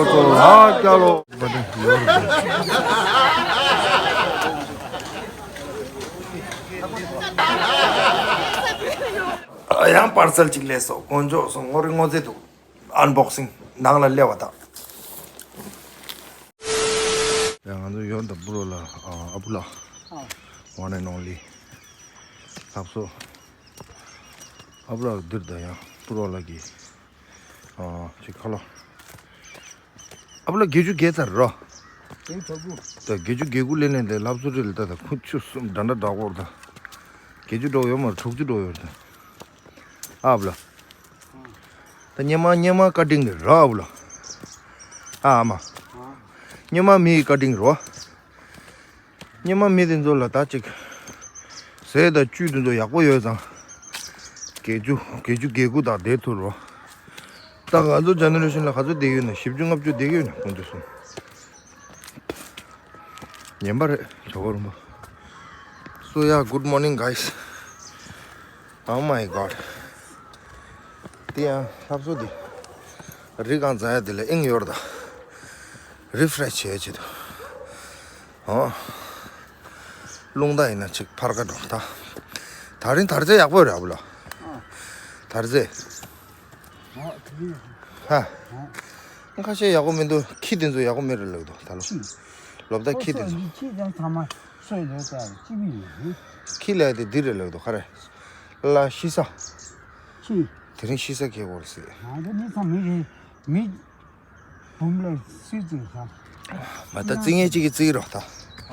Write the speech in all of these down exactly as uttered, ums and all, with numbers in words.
ལ་སྐྱ་ལོ། ཡང་པར་སལ་གཅིག་ལས་སོ་དཀོན་མཆོག་སོང་ངོ་རི་ངོ་ཚེ་འདུག་ཨན་བོག་སིང་ནང་ལ་སླེབས་པ་དང་། ཡང་ང་ཚོ་ཡོད་ད་པུ་རོ་ལ་ཨ་ཨ་བུ་ལ་ཨ། ཝན་ཨེན་ཨོན་ལི་ལྷག་སོ། ཨ་བུ་ལ་འདིར་ད་ཡང་པུ་རོ་ལ་གི་ཨ་ཅིག་ཁ་ལོ། ཨ་བུ་ལ་བརྒྱད་ཅུ་བརྒལ་ཚར་རོ། དེ་ཐོག་གུ། ད་བརྒྱད་ཅུ་བརྒལ་དགུ་ལེན་ནས་དེ་ལྷག་སོ་རེད་ལ་ད་ད་ཁུ་ཆུ་གསུམ་འདྲ་འདྲ་འདྲ་གོར་ད། བརྒྱད་ཅུ་འགྲོ་ཡོད་མ་རེད་དྲུག་ཅུ་འགྲོ་ཡོད་རེད་ད། ཨ་བུ་ལ། ད་སྙེ་མ་སྙེ་མ་བཀའ་དྲིན་གྱི་རོ་ཨ་བུ་ལ། ཨ་ཨ་མ། སྙེ་མ་མི་ཡི་བཀའ་དྲིན་གྱི་རོ། སྙེ་མ་མི་དེ་ཚོ་ལ་ད་ཅིག་ཟས་དང་བཅུད་དེ་ཚོ་ཡག་པོ་ཡོད་ཙང་། བརྒྱད་ཅུ་བརྒྱད་ཅུ་བརྒལ་དགུ་དང་བསྡད་ཐུབ་རོ། ད་ང་ཚོ་ཇེ་ནེ་རེ་ཤན་ལ་ག་ཚོད་བསྡད་ཡོད་ན་བཞི་བཅུ་ལྔ་བཅུ་བསྡད་ཡོད་ན་ཁོང་ཚོ་གསུམ། ངན་པ་རེད་ཇོ་བོ་རིན་པོ། So yeah, good morning, guys. Oh my god. དེ་ཡང་ལྷག་སོ་དེ། རི་གང་འཛེག་ཡ་དེ་ལ་དབྱིངས་ཡོད་རེད་ད། རི་ཕ་རེ་ཤི་བྱེད་ཆེད་དུ། ཨོ། རླུང་རྟ་ཡིན་ན་ཅིག་ཕར་ཁ་འགྲོ་ད། ད་རིང་དར་རྩེ་ཡག་པོ་རེད་ཨ་བུ་ལ། དར་རྩེ། ཧ། ཁ་ཤས་ཡག་པོ་མི་འདུག་ཁྱི་དེ་ཚོ་ཡག་པོ་མེད་རེད་ལབ་འདུག་ད་ལོ། ལོ་བདའ་ཁྱི་དེ་ཚོ། ཁྱི་དང་ཚང་མ་སོས་ལོས་ཙམ་ཅི་མི་ཡོད། ཁྱི་ལབ་དེ་འདི་རེད་ལབ་འདུག་ག་རེ། ལ་ཤི་ས། ཁྱི། དེ་རིང་ཤི་ས་ཁེ་བོར་སི། ང་ཚོ་མི་ཚང་མི་རེད། མི་བུམ་ལ་སུས་བརྩིགས་ས། མ་ད་རྩིག་ངན་གཅིག་གིས་བརྩིགས་རོགས་ད། ཨ་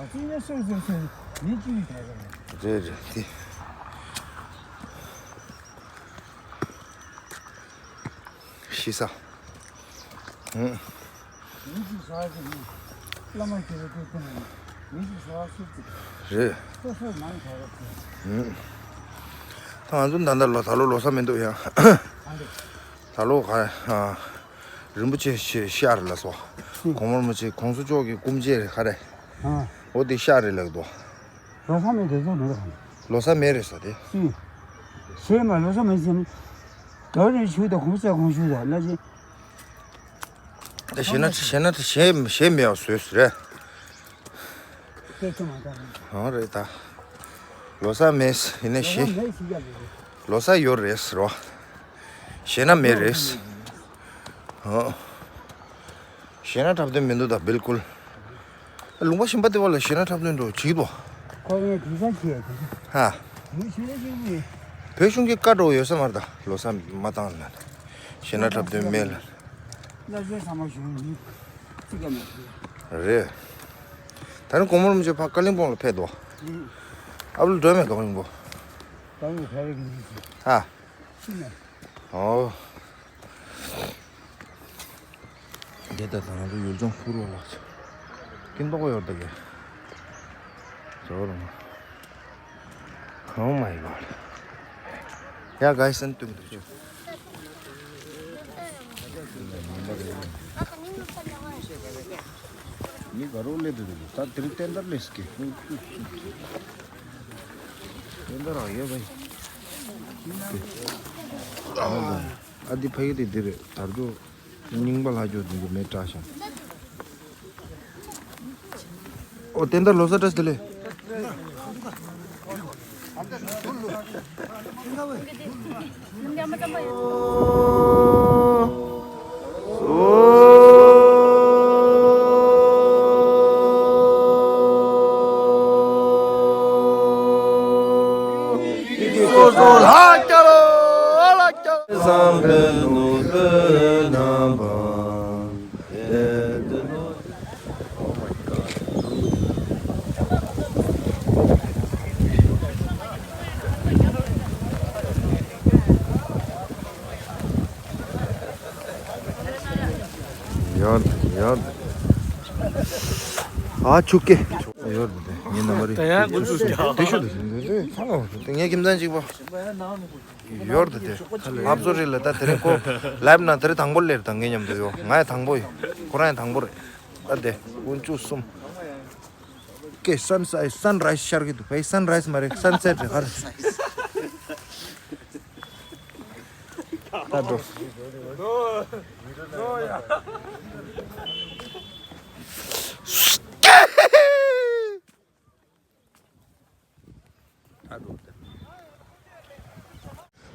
རྩིག་ངན་སུས་བརྩིགས་སུས་མི་གཅིག་གིས་བརྩིགས་རེད། རེད་རེད་དེ། ཤི་ས། ཧུང་། མི་གཅིག་ཟ་གི་མི། བླ་མ་དགེ་བའི་སྐུ་ཁོང་ནས་མི་གཅིག་ཟ་སུས་བརྩིགས། རེད། སོ་སོའི་ནང་ག་རེ་བརྩིགས། ཧུང་། ད་ང་ཚོ་ད་ལྟ་ལོ་ད་ལོ་ལོ་གསར་མི་འདུག་ཡང་། ཨ་འདི། ད་ལོ་ག་རེ། རིན་པོ་ཆེ་ཤ་ཤ་རེད་ལ་སོ། ཧུང་། གོང་མ་རིན་པོ་ཆེ་གོང་ས་མཆོག་གི་སྐུ་མཆེད་རེད་ག་རེ། ཨ། འོ་དེ་ཤ་རེད་ལགས་དོ། ལོ་གསར་མེད་དེ་ཚོ་མེད་ག་ལོ་གསར་མེད་རེད་ས་དེ། ཤེས། ཤེས་མ་ལོ་གསར་མེད་ཟེར་ན། དོ་རེ་ཆུ་དང་གོང་ས་གོང་ཆུ་དང་ལ་ཅི། ད་ཞེ་ན་ཞེ་ན་ཞེ་ཞེ་མེད་བ་བཟོས་སུ་རེད། སྐད་ཆ་མ་འདྲ་རེད། ཨང་རེད་ད། ལོ་གསར་མེད་ཡིན་ན་ལོ་གསར་ཞེ། མེད་ཞེས་བྱ་མེད་རེད། ལོ་གསར་ཡོད་རེད་ཟེར་བ། ཞེ་ན་མེད་རེད། ཨང་། ཞེ་ན་འཁྲབ་སྟོན་མི་འདུག་ད་བིལ་ཀུལ། ལུང་པ་གཞན་པ་དེ་བ་ལ་ཞེ་ན་འཁྲབ་སྟོན་འགྲོ་བྱེད་དོ། ཁོ་ཡང་དུས་ས་ཆེ་དུས་ས། ཧ། མི་ཞེ་ན་ཞེ་ནི། བོད་གཞུང་གི་བཀའ་འགྲོ་ཡོད་ས་མ་རེད་ད་ལོ་གསར་མ་བཏང་ལ། ཞེ་ན་འཁྲབ་སྟོན་མེད་ལ། སླར་གསོའི་ཚང་མ་གཞུང་ཡིན། ཅི་ག་མེད་དུས། རེད། ད་ནི་གོང་མ་རིན་པོ་ཆེ་ཕ་བཀའ་བློན་སྦོང་ལ་ཕེབས་དོ། ཨ་བློ་འགྲོ་མེད་དོ་རིང་པོ། ད་ནི་ཕེབས་རེད་གི་ཧ། ཤི་ནས། ཨོ། དེ་ལྟར་ད་ང་ཚོ་ཡུལ་ལྗོངས་ཕུར་བ་ལགས། ཀིན་ཏོག་ཡོད་ད་གེ། ཇོ་རང་། Oh my god. Yeah, guys, and to མི་ག་རོ་ལེ་དུ་ད་དེ་རིང་བསྟན་དར་ལེ་སྐྱེ། བསྟན་དར་ཨ་ཡོད་བའི། ཨ་འདི་ཕ་གི་དེ་འདི་རེད་དར་དུ། རྙིང་པ་ལྷ་ཆོས་འདི་གི་མེ་བཀྲ་ཤིས། ཨོ་བསྟན་དར་ལོ་གསར་བཀྲ་ཤིས་བདེ་ལེགས། སོ་སོ་ལྷ་སྐྱ་རོ་ལྷ་སྐྱ་རོ། བསམ་པའི་ནོར་བུ་རྣམ་པ། ཡོད་ཡོད། ཨ་ཆུ་ཀེ། ཡོད་དེ་ངའི་ནམ་བར་ད་ཡང་འགོ་ཚུགས་ཀྱང་དེ་ཤོད་དེ་ཚང་མ་ངའི་ཁྱིམ་ཚང་གཅིག་པ། ཡོད་དེ་དེ་ལབ་བཟོ་རེད་ལ་ད་དེ་རིང་ཁོ་ལབ་ན་དེ་རིང་དང་པོ་ལེར་དང་ངའི་མཉམ་དུ་ཡོད་ང་ཡང་དང་པོ་ཡོད་ཁོ་རང་ཡང་དང་པོ་རེད་ཨ་དེ་དགུན་ཆུ་གསུམ། ཀེ་སན་སའི་སན་རའི་སི་ཤར་གི་འདུག་བའི་སན་རའི་སི་མ་རེད་སན་སེ་ཊི་རེད་ཧར། ད་འགྲོ། ད་འགྲོ།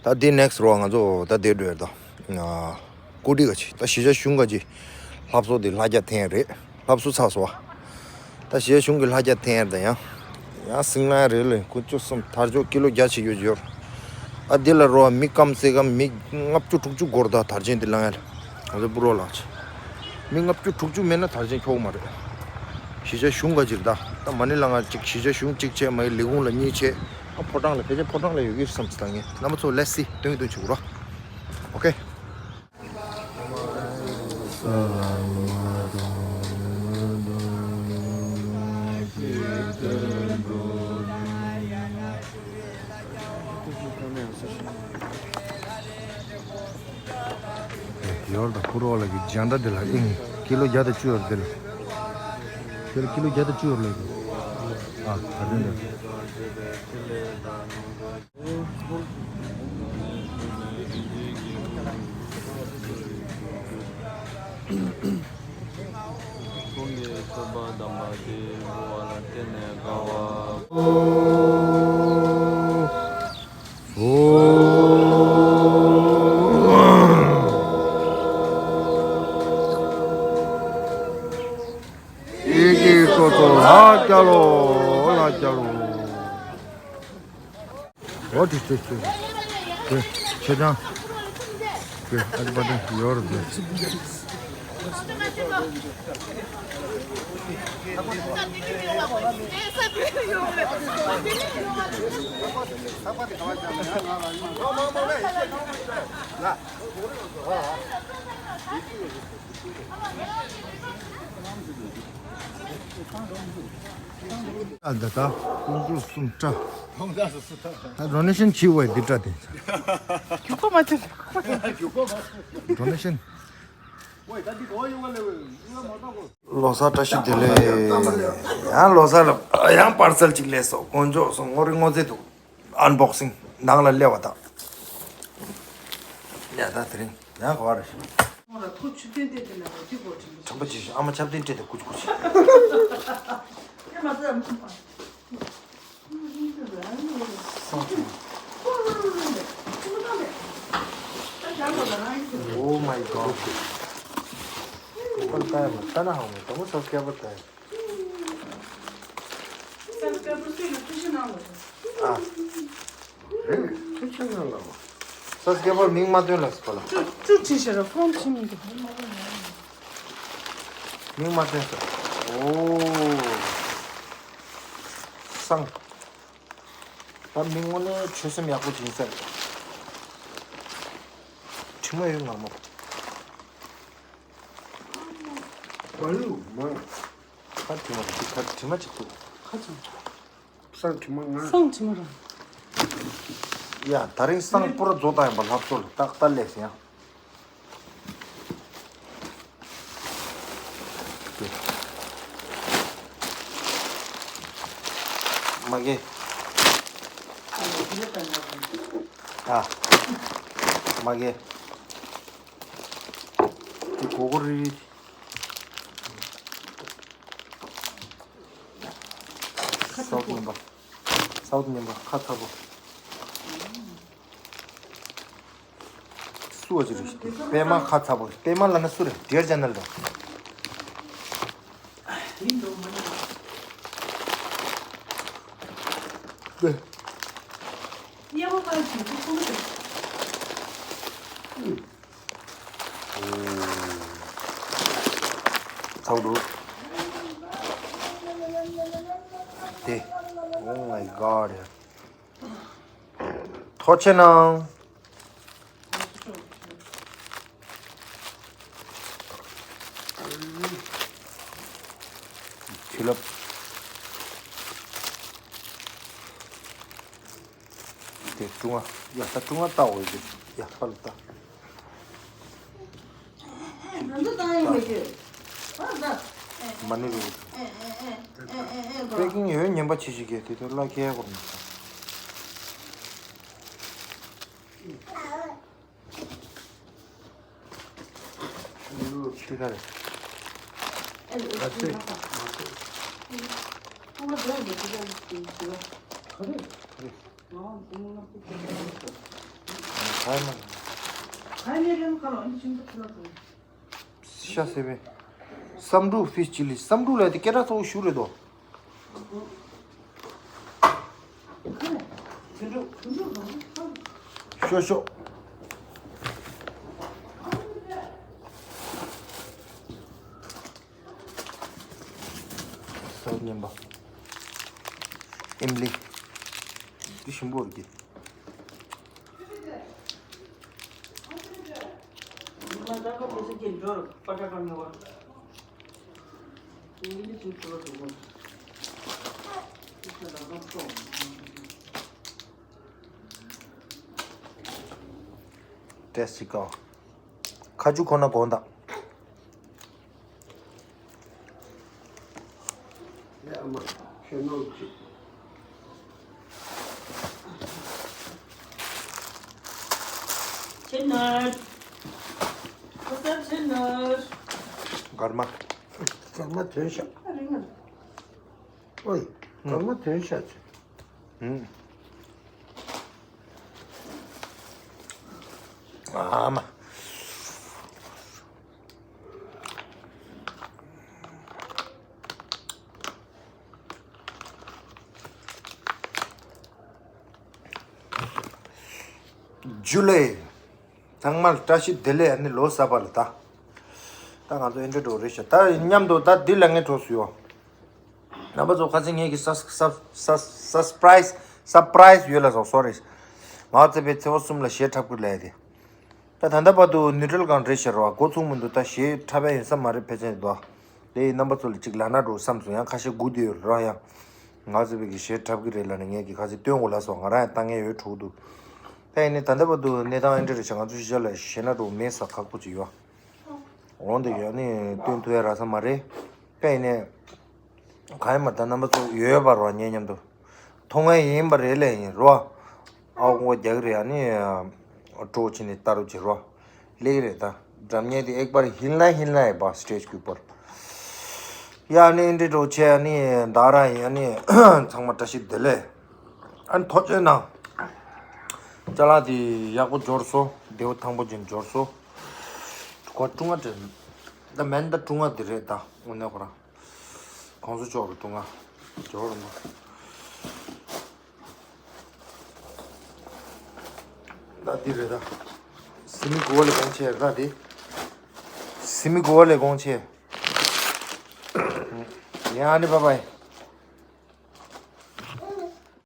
ད་འདི་ནེག་སི་རོ་ང་ཚོ་ད་འདིར་འགྲོ་ཡ་ད། ཨ། ཀུ་ཏི་ག་ཅི། ད་གཞིས་ཆགས་གཞུང་ག་ཅི། ལྷ་བཟོ་འདི་ལྷ་རྒྱ་འཐེན་རེད། ལྷ་བཟོ་ཚར་སོང་བ། ད་གཞིས་ཆགས་གཞུང་གི་ལྷ་རྒྱ་འཐེན་ཡ་ད་ཡང་། ཡང་སིང་ལ་རེད་ལེ། ཀུ་ཅོ་གསུམ་དར་ལྕོག་ཀི་ལོ་བརྒྱ་ཆེ་ཡོད་ཡོད། ཨ་འདི་ལ་རོ་མི་སྐམ་སེ་སྐམ་མི་ལྔ་བཅུ་དྲུག་ཅུ་འགོར་ད་དར་ཆེན་འདི་ལང་ཡ་ལ། ང་ཚོ་པུ་རོ་ལགས་ཆེ། མི་ལྔ་བཅུ་དྲུག་ཅུ་མེད་ན་དར་ཆེན་འཁྱོག་མ་རེད། གཞིས་ཆགས་གཞུང་ག་ཅིར་ད། ད་མ་ཎི་ལ་ང་ཅིག་གཞིས་ཆགས་གཞུང་གཅིག་བྱས་མ་ཡི་ལས་ཁུངས་ལ་གཉིས་བྱས། ཨ་ཕོ་བྲང་ལ་ཕལ་ཆེར་ཕོ་བྲང་ལ་ཡོད་ཀྱི་བསམ་ཚུལ་བཏང་ངེས། རྣམ་པ་ཚོ་let's see སྟོན་གྱི་སྟོན་བྱེད་དགོས་རོགས། ཨོ་ཁེ། ཡོར་དང་ཕུར་བ་ལ་གི་ཇན་ད་དེ་ལ་ཨིན། ཀི་ལོ་བརྒྱ་དང་བཅུ་ཡོར་དེ་ལ། དེ་ལ་ཀི་ལོ་བརྒྱ་དང་བཅུ་ཡོར་ལ་གི། ཨ་ད་དེ་འདྲ། ཁོང་གིས་ཐོས་པ་དམ་པ་དེ་བོར་བ་ལ་བརྟེན་ནས་དགའ་བ། ཨོ། ཡི་གེ་སོ་སོ་ལ་སྐྱ་ལོ། ལ་སྐྱ་ལོ། འོ་དེ་དེ་དེ། དེ་ཆེ་ཆང་། དེ་ཨ་ཅི་པ་དེ་ཡོར་དེ། ཨ་ད་ད་ཀུན་སྤྱོད་གསུམ་སྤྲ། ད་ཌོ་ནེ་ཤན་བྱེད་འོས་འདི་སྤྲ་དེ། རྒྱུག་པ་མ་ཐོན། ཌོ་ནེ་ཤན། ལོ་གསར་བཀྲ་ཤིས་བདེ་ལེགས། ཡང་ལོ་གསར་ལ་ཡང་པར་སལ་ཅིག་སླེབས་སོང་། དཀོན་མཆོག་གསུམ་ངོ་རི་ངོ་ཚེ་འདུག་ཨན་བོག་སིང་ནང་ལ་སླེབས་པ་དང་། ཡ་ད་དེ་རིང་ཡང་ག་བ་རེད། ཁོང་ལ་ཐུགས་ཆུ་ཏན་ཏན་དེ་ལ་འོ་དེ་གོ་དྲན་པ་དྲན་པ་ཅིག་ཨ་མ་ཆབ་ཏན་སྤྲད་དེ་ཀུ་ཅི་ཀུ་ཅི། ཨེ་མ་ཟེར། Oh my god. ད་ལྟ་ཡང་ལྟ་ན་ཧང་མོ་དང་པོ་ས་སྐྱ་པ་ལྟ་ཡ། ཨ། རེད། ས་སྐྱ་པར་མིང་མ་བཏོན་ལ་སོ་ལ། ཅུ་ཅུ་བྲིས་ཤག་ར་ཁོང་ཕྱིན་མི་འདུག་མིང་མ་བཏོན་ས། ཨོ། སང་། ད་མིང་དངོས་གནས་ཆོད་སེམས་ཡག་པོ་བྱིན་ས་རེད། དྲི་མ་ཡོད་ངར་མོ། མ་ལུག་མ། ཁ་དྲི་མ་རེད། ཁ་དྲི་མ་ཅིག་འདུག་ཁ་དྲི་མ། སང་དྲི་མ་ང་། སང་དྲི་མ་རང་། ཡ་ད་རིང་སང་པུ་ར་རྫོ་ད་ཡིན་པ་ལྷ་བཟོ་ལ་ཏག་ཏག་ལས་ཟེར་ཡང་། མ་གེ། ཨ། མ་གེ། དེ་གོ་གོ་རི་རི། སའུ་ཐི་ཉན་པ། སའུ་ཐི་ཉན་པ་ཁ་ཚ་པོ། སུ་བ་ཅི་རེད། པད་མ་ཁ་ཚ་པོ། པད་མ་ལ་ན་སུ་རེད། ཌི་ཡར་ཅེ་ནལ་རེད། དབྱེ་བ་ཕར་བྱེད་ཚུལ་ཁོ་ན་རེད། ཚ་པོ་འདུག་དེ། Oh my god. ཐུགས་རྗེ་གནང་། བྱིན་རླབས། དེ་ཀྲུང་ཨ། ཡ་ད་ཀྲུང་ཨ་ལྟ་འོ་ཡ། ཡ་ཕར་ལ་ལྟ། མ་ཎི་རུ། པེ་ཀིང་ཡོད་ཉན་པ་ཆེ་ཆེ་གེ་དེ་ཚོ་བླ་ཁྱེད་གོ་མི། ཆུ་ཁ་རེད། ཨ་ཙི། ཁ་རེད། ཁ་རེད། ཤ་ཟེར་བས། བསམ་འགྲུབ་ཕིས་ཅི་ལི། བསམ་འགྲུབ་ལ་དེ་སྐད་གྲགས་ཚ་བོ་ཞིག་རེད་དོ། ཤོ་ཤོ། སོགས་ཉན་པ། ཨིམ་ལི། དེ་ཞིམ་པོ་རེད། ཏེས་ཅི་ཀོ། ཁ་ཆུ་ཁོ་ན་གོང་དང་། ཨ་མ། ཁྱོད་ནོར་གྱིས། ཁྱོད་ནོར། ཁོ་ཚོ་ཁྱོད་ནོར། སྒར་མ། སྒར་མ་ཐོན་ཤག་ཨ་རིང་ཨ། ཨོའི། སྒར་མ་ཐོན་ཤག་ཨ་མ། ཇུ་ལེ། ཚང་མར་བཀྲ་ཤིས་བདེ་ལེགས། ཨ་ནི་ལོ་གསར་པ་ལ་ད། ད་ང་ཚོ་ཨེ་འདྲ་འགྲོ་རེད་ཤག་ད་མཉམ་དུ་ད་འདི་ལ་ངའི་གྲོགས་སུ་ཡོད། རྣམ་པ་ཚོ་ཁ་སང་ངེད་ཀྱི་སར་སར་སར་སར་སར་པ་རའི་སི་སར་པ་རའི་སི་ཡོད་ལ་སོ་སོ་རེད། ང་ཚོ་པའི་ཚེ་བ་གསུམ་ལ་གཞས་འཁྲབ་ཀྱི་ལས་དེ། ད་ད་ལྟ་བར་དུ་ནིའུ་ཊལ་གང་རེད་ཤག་རོ། འགོ་ཚུགས་མི་འདུག་ད་གཞས་འཁྲབ་ཡ་ཡིན་ས་མ་རེད་ཕལ་ཆེར་འདུག་དེ་ཡི་རྣམ་པ་ཚོ་ལ་ཅིག་ལབ་ན་འགྲོ་བསམ་སོང་། ཡང་ཁ་ཤས་སྒུག་བསྡད་ཡོད་རོ། ཡང་ང་ཚོ་པའི་གི་གཞས་འཁྲབ་ཀྱི་རེད་ལབ་ནས་ངེད་ཀྱི་ཁ་ཤས་སྟོན་དགོས་ལ་སོ། ང་རང་ཡང་ལྟ་ངན་ཡོད་འགྲོ་འདུག་ད་ཡིན་ནའི་ད་ལྟ་བར་དུ་གནས་སྟངས་ཨེ་འདྲ་རེད་ཤག་ང་ཚོ་གཞིས་ཆགས་ལ་གཞས་ན་འགྲོ་མེད་ས་ཁག་པོ་ཅིག་ཡོད། འོང་དེ་ཡོད་ནི་སྟོན་ཐུབ་ཡ་རག་ས་མ་རེད། ད་ཡིན་ནའི། གང་ཡིན་མ་ད་རྣམ་པ་ཚོ་ཡོད་པ་རོ། ངའི་མཉམ་དུ་མཐོང་ཡ་ཡིན་པ་རེད་ལས་ཡིན་རོ། ཨའོ་ངོ་རྒྱག་གི་རེད། ཨ་ནི་སྤྲོ་ཕྱིན་ནས་ལྟ་རོགས་བྱེད་རོ། ལེགས་རེད་ད། སྒྲ་སྙན་དེ་ཨེག་པར་ཧིལ་ན་ཧིལ་ན་ཡིན་པ་སི་ཊེ་ཇི་གི་པར། ཡ་ཨ་ནི་འདྲི་འགྲོ་ཆེ། ཨ་ནི་ད་ར་ཡིན། ཨ་ནི་ཚང་མ་བཀྲ་ཤིས་བདེ་ལེགས། ཨ་ནི་ཐོ་ཅེ་ན། ཅ་ལག་དེ་ཡག་པོ་འབྱོར་སོང་། བདེ་པོ་ཐང་པོ་ཅན་འབྱོར་སོང་། ཁོ་ཀྲུང་ང་དྲན། ད་མེན་ད་ཀྲུང་ང་དེ་རེད་ད། དངོས་གནས་ཁོ་རང་། གོང་ས་མཆོག་གི་ཀྲུང་ང་ཇོ་རུ་མ། ད་འདི་རེད་ད། སི་མི་གོ་བ་ལས་གོང་ཆེ་རེད་ད་འདི། སི་མི་གོ་བ་ལས་གོང་ཆེ། ཡ་ཨ་ནི་བྷའི་བྷའི།